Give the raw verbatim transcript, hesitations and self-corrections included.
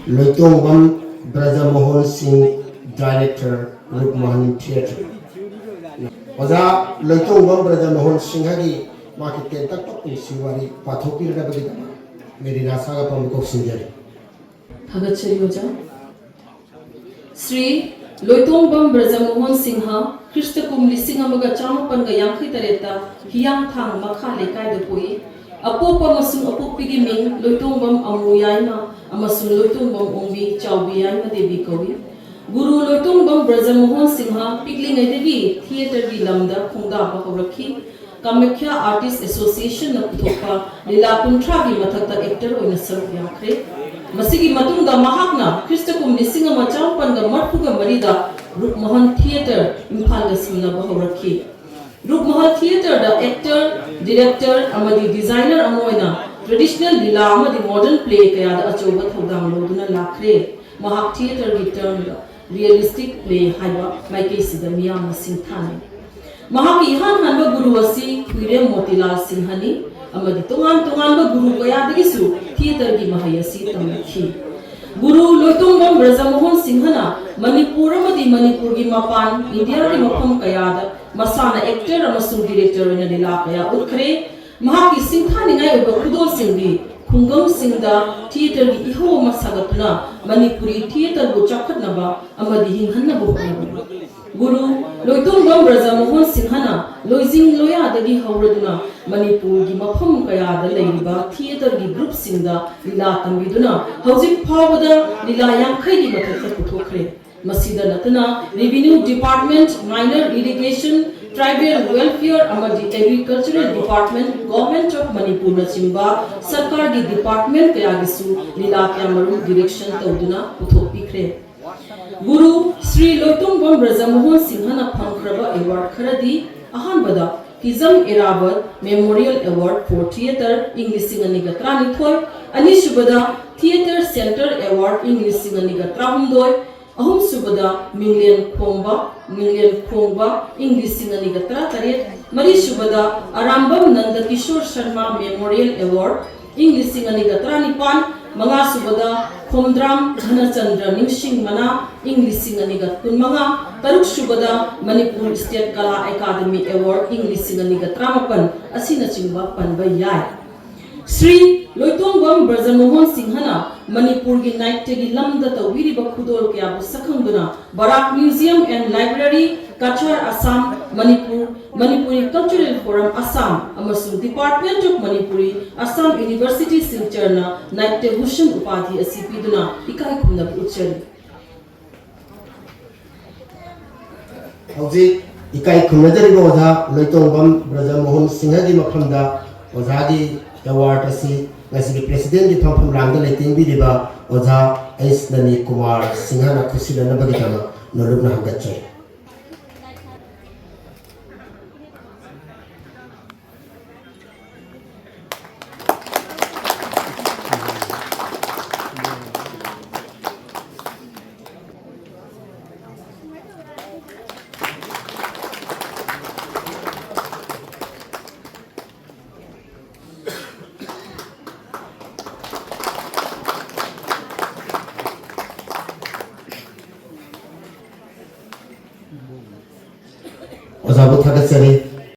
ꯂꯣꯏꯇꯣꯡꯕꯝ ꯕ꯭ꯔꯖꯃꯣꯍꯟ ꯁꯤꯡ, Director, ꯔꯨꯞꯃꯍꯟ Theatre꯫ ꯑꯣꯖꯥ ꯂꯣꯏꯇꯣꯡꯕꯝ ꯕ꯭ꯔꯖꯃꯣꯍꯟ ꯁꯤꯡꯍꯒꯤ ꯃꯍꯥꯛꯀꯤ ꯇꯦꯟꯇꯛꯄ ꯄꯨꯟꯁꯤ ꯋꯥꯔꯤ ꯄꯥꯊꯣꯛꯄꯤꯔꯛꯅꯕꯒꯤꯗꯃꯛ ꯃꯦꯔꯤꯅꯥ ꯁꯥꯒ ꯄꯥꯝꯕ ꯀꯧꯁꯤꯟꯖꯔꯤ꯫ ꯊꯥꯒꯠꯆꯔꯤ ꯑꯣꯖꯥ꯫ ꯁ꯭ꯔꯤ ꯂꯣꯏꯇꯣꯡꯕꯝ ꯕ꯭ꯔꯖꯃꯣꯍꯟ ꯁꯤꯡꯍ, ꯈ꯭ꯔꯤꯁꯇ ꯀꯨꯝ ꯂꯤꯁꯤꯡ ꯑꯃꯒ ꯆꯥꯃꯥꯄꯟꯒ ꯌꯥꯡꯈꯩ ꯇꯔꯦꯠꯇ ꯍꯤꯌꯥꯡꯊꯥꯡ ꯃꯈꯥ ꯂꯩꯀꯥꯏꯗ ꯄꯣꯛꯏ꯫ ꯑꯄꯣꯛꯄ ꯑꯃꯁꯨꯡ ꯑꯄꯣꯛꯄꯤꯒꯤ ꯃꯤꯡ ꯂꯣꯏꯇꯣꯡꯕꯝ ꯑꯃꯨ ꯌꯥꯏꯃ ꯑꯃꯁꯨꯡ ꯂꯣꯏꯇꯣꯡꯕꯝ ꯑꯣꯡꯕꯤ ꯆꯥꯎꯕꯤ ꯌꯥꯏꯃ ꯗꯦꯕꯤ ꯀꯧꯏ꯫ ꯒꯨꯔꯨ ꯂꯣꯏꯇꯣꯡꯕꯝ ꯕ꯭ꯔꯖꯃꯣꯍꯟ ꯁꯤꯡꯍ ꯄꯤꯛꯂꯤꯉꯩꯗꯒꯤ ꯊꯤꯌꯦꯇꯔꯒꯤ ꯂꯝꯗ ꯈꯣꯡꯗꯥꯕ ꯍꯧꯔꯛꯈꯤ꯫ ꯀꯥꯃꯈ꯭ꯌꯥ ꯑꯥꯔꯇꯤꯁ ꯑꯦꯁꯣꯁꯤꯌꯦꯁꯟꯅ ꯄꯨꯊꯣꯛꯄ ꯂꯤꯂꯥ ꯀꯨꯟꯊ꯭ꯔꯥꯒꯤ ꯃꯊꯛꯇ ꯑꯦꯛꯇꯔ ꯑꯣꯏꯅ ꯁꯔꯨꯛ ꯌꯥꯈ꯭ꯔꯦ꯫ ꯃꯁꯤꯒꯤ ꯃꯇꯨꯡꯗ ꯃꯍꯥꯛꯅ ꯈ꯭ꯔꯤꯁꯇ ꯀꯨꯝ ꯂꯤꯁꯤꯡ ꯑꯃ ꯆꯥꯃꯥꯄꯟꯒ ꯃꯔꯤꯐꯨꯒ ꯃꯔꯤꯗ ꯔꯨꯞꯃꯣꯍꯟ ꯊꯤꯌꯦꯇꯔ ꯏꯝꯐꯥꯜꯒ ꯁꯝꯅꯕ ꯍꯧꯔꯛꯈꯤ꯫ ꯔꯨꯞꯃꯣꯍꯟ ꯊꯤꯌꯦꯇꯔꯗ ꯑꯦꯛꯇꯔ, ꯗꯤꯔꯦꯛꯇꯔ ꯑꯃꯗꯤ ꯗꯤꯖꯥꯏꯅꯔ ꯑꯃ ꯑꯣꯏꯅ ꯇ꯭ꯔꯦꯗꯤꯁꯅꯦꯜ ꯂꯤꯂꯥ ꯑꯃꯗꯤ ꯃꯣꯗꯔꯟ ꯄ꯭ꯂꯦ ꯀꯌꯥꯗ ꯑꯆꯧꯕ ꯊꯧꯗꯥꯡ ꯂꯧꯗꯨꯅ ꯂꯥꯛꯈ꯭ꯔꯦ꯫ ꯃꯍꯥꯛ ꯊꯤꯌꯦꯇꯔꯒꯤ ꯇꯔꯝꯗ ꯔꯤꯌꯦꯂꯤꯁꯇꯤꯛ ꯄ꯭ꯂꯦ ꯍꯥꯏꯕ ꯃꯥꯏꯀꯩꯁꯤꯗ ꯃꯤꯌꯥꯝꯅ ꯁꯤꯡꯊꯥꯅꯩ꯫ ꯃꯍꯥꯛꯀꯤ ꯏꯍꯥꯟ ꯍꯥꯟꯕ ꯒꯨꯔꯨ ꯑꯁꯤ ꯈꯨꯏꯔꯦꯝ ꯃꯣꯇꯤꯂꯥꯜ ꯁꯤꯡꯍꯅꯤ ꯑꯃꯗꯤ ꯇꯣꯉꯥꯟ ꯇꯣꯉꯥꯟꯕ ꯒꯨꯔꯨ ꯀꯌꯥꯗꯒꯤꯁꯨ ꯊꯤꯌꯦꯇꯔꯒꯤ ꯃꯍꯩ ꯑꯁꯤ ꯇꯝꯂꯛꯈꯤ꯫ ꯒꯨꯔꯨ ꯂꯣꯏꯇꯣꯡꯕꯝ ꯕ꯭ꯔꯖꯃꯣꯍꯟ ꯁꯤꯡꯍꯅ ꯃꯅꯤꯄꯨꯔ ꯑꯃꯗꯤ ꯃꯅꯤꯄꯨꯔꯒꯤ ꯃꯄꯥꯟ ꯏꯟꯗꯤꯌꯥꯒꯤ ꯃꯐꯝ ꯀꯌꯥꯗ ꯃꯁꯥꯅ ꯑꯦꯛꯇꯔ ꯑꯃꯁꯨꯡ ꯗꯤꯔꯦꯛꯇꯔ ꯑꯣꯏꯅ ꯂꯤꯂꯥ ꯀꯌꯥ ꯎꯠꯈ꯭ꯔꯦ꯫ ꯃꯍꯥꯛꯀꯤ ꯁꯤꯡꯊꯥꯅꯤꯡꯉꯥꯏ ꯑꯣꯏꯕ ꯈꯨꯗꯣꯜꯁꯤꯡꯗꯤ ꯈꯨꯡꯒꯪꯁꯤꯡꯗ ꯊꯤꯌꯦꯇꯔꯒꯤ ꯏꯍꯧ ꯑꯃ ꯁꯥꯒꯠꯇꯨꯅ ꯃꯅꯤꯄꯨꯔꯤ ꯊꯤꯌꯦꯇꯔꯕꯨ ꯆꯥꯎꯈꯠꯅꯕ ꯑꯃꯗꯤ ꯍꯤꯡꯍꯟꯅꯕ ꯍꯣꯠꯅꯕꯅꯤ꯫ ꯒꯨꯔꯨ ꯂꯣꯏꯇꯣꯡꯕꯝ ꯕ꯭ꯔꯖꯃꯣꯍꯟ ꯁꯤꯡꯍꯅ ꯂꯣꯏꯖꯤꯡ ꯂꯣꯌꯥꯗꯒꯤ ꯍꯧꯔꯗꯨꯅ ꯃꯅꯤꯄꯨꯔꯒꯤ ꯃꯐꯝ ꯀꯌꯥꯗ ꯂꯩꯔꯤꯕ ꯊꯤꯌꯦꯇꯔꯒꯤ ꯒ꯭ꯔꯨꯞꯁꯤꯡꯗ ꯂꯤꯂꯥ ꯇꯝꯕꯤꯗꯨꯅ ꯍꯧꯖꯤꯛ ꯐꯥꯎꯕꯗ ꯂꯤꯂꯥ ꯌꯥꯡꯈꯩꯒꯤ ꯃꯊꯛꯇ ꯄꯨꯊꯣꯛꯈ꯭ꯔꯦ꯫ ꯃꯁꯤꯗ ꯅꯠꯇꯅ Revenue Department, Minor Irrigation, Tribal Welfare ꯑꯃꯗꯤ Agricultural Department, Government of ꯃꯅꯤꯄꯨꯔꯅꯆꯤꯡꯕ ꯁꯔꯀꯥꯔꯒꯤ ꯗꯤꯄꯥꯔꯠꯃꯦꯟꯠ ꯀꯌꯥꯒꯤꯁꯨ ꯂꯤꯂꯥ ꯀꯌꯥꯃꯔꯨꯝ ꯗꯤꯔꯦꯛꯁꯟ ꯇꯧꯗꯨꯅ ꯄꯨꯊꯣꯛꯄꯤꯈ꯭ꯔꯦ꯫ ꯒꯨꯔꯨ ꯁ꯭ꯔꯤ ꯂꯣꯏꯇꯣꯡꯕꯝ ꯕ꯭ꯔꯖꯃꯣꯍꯟ ꯁꯤꯡꯍꯅ ꯐꯪꯈ꯭ꯔꯕ ꯑꯦꯋꯥꯔꯗ ꯈꯔꯗꯤ, ꯑꯍꯥꯟꯕꯗ ꯍꯤꯖꯝ ꯏꯔꯥꯕꯠ Memorial Award for Theatre ꯏꯪ ꯂꯤꯁꯤꯡ ꯑꯅꯤꯒ ꯇꯔꯥꯅꯤꯊꯣꯏ, ꯑꯅꯤꯁꯨꯕꯗ Theatre Centre Award ꯏꯪ ꯂꯤꯁꯤꯡ ꯑꯅꯤꯒ ꯇꯔꯥꯍꯨꯝꯗꯣꯏ, ꯑꯍꯨꯝꯁꯨꯕꯗ ꯃꯤꯡꯂꯦꯟ ꯈꯣꯡꯕ, ꯃꯤꯡꯂꯦꯟ ꯈꯣꯡꯕ ꯏꯪ ꯂꯤꯁꯤꯡ ꯑꯅꯤꯒ ꯇꯔꯥꯇꯔꯦꯠ, ꯃꯔꯤꯁꯨꯕꯗ ꯑꯔꯥꯝꯕꯝ ꯅꯟꯗ ꯀꯤꯁꯣꯔ ꯁꯔꯃ Memorial Award ꯏꯪ ꯂꯤꯁꯤꯡ ꯑꯅꯤꯒ ꯇꯔꯥꯅꯤꯄꯥꯟ, ꯃꯉꯥꯁꯨꯕꯗ ꯈꯣꯝꯗ꯭ꯔꯥꯝ ꯙꯅꯆꯟꯗ꯭ꯔ ꯅꯤꯡꯁꯤꯡ ꯃꯅꯥ, ꯏꯪ ꯂꯤꯁꯤꯡ ꯑꯅꯤꯒ ꯀꯨꯟꯃꯉꯥ, ꯇꯔꯨꯛꯁꯨꯕꯗ ꯃꯅꯤꯄꯨꯔ ꯁ꯭ꯇꯦꯠ ꯀꯂꯥ ꯑꯦꯀꯥꯗꯃꯤ ꯑꯦꯋꯥꯔꯗ, ꯏꯪ ꯂꯤꯁꯤꯡ ꯑꯅꯤꯒ ꯇꯔꯥꯃꯥꯄꯟ ꯑꯁꯤꯅꯆꯤꯡꯕ ꯄꯟꯕ ꯌꯥꯏ꯫ ꯁ꯭ꯔꯤ ꯂꯣꯏꯇꯣꯡꯕꯝ ꯕ꯭ꯔꯖꯃꯣꯍꯟ ꯁꯤꯡꯍꯅ ꯃꯅꯤꯄꯨꯔꯒꯤ ꯅꯥꯏꯇ꯭ꯌꯒꯤ ꯂꯝꯗ ꯇꯧꯕꯤꯔꯤꯕ ꯈꯨꯗꯣꯜ ꯀꯌꯥꯕꯨ ꯁꯛꯈꯪꯗꯨꯅ Barak Museum and Library, Cachar, Assam, Manipur, Manipuri Cultural Forum, Assam ꯑꯃꯁꯨꯡ Department of Manipuri, Assam University, ꯁꯤꯜꯆꯔꯅ ꯅꯥꯏꯇ꯭ꯌ Bhushan ꯎꯄꯥꯙꯤ ꯑꯁꯤ ꯄꯤꯗꯨꯅ ꯏꯀꯥꯏ ꯈꯨꯝꯅꯕ ꯎꯠꯆꯔꯤ꯫ ꯍꯧꯖꯤꯛ ꯏꯀꯥꯏ ꯈꯨꯝꯅꯖꯔꯤꯕ ꯑꯣꯖꯥ ꯂꯣꯏꯇꯣꯡꯕꯝ ꯕ꯭ꯔꯖꯃꯣꯍꯟ ꯁꯤꯡꯍꯒꯤ ꯃꯐꯝꯗ ꯑꯣꯖꯥꯒꯤ ꯑꯦꯋꯥꯔꯗ ꯑꯁꯤ ꯉꯁꯤꯒꯤ ꯄ꯭ꯔꯦꯁꯤꯗꯦꯟꯒꯤ ꯐꯝꯐꯝ ꯂꯥꯡꯗ ꯂꯩꯇꯦꯡꯕꯤꯔꯤꯕ ꯑꯣꯖꯥ ꯑꯩꯁ ꯅꯅꯤ ꯀꯨꯃꯥꯔ ꯁꯤꯡꯍꯅ ꯈꯨꯠꯁꯤꯟꯅꯅꯕꯒꯤꯗꯃꯛ ꯅꯣꯂꯨꯛꯅ ꯍꯪꯒꯠꯆꯔꯤ꯫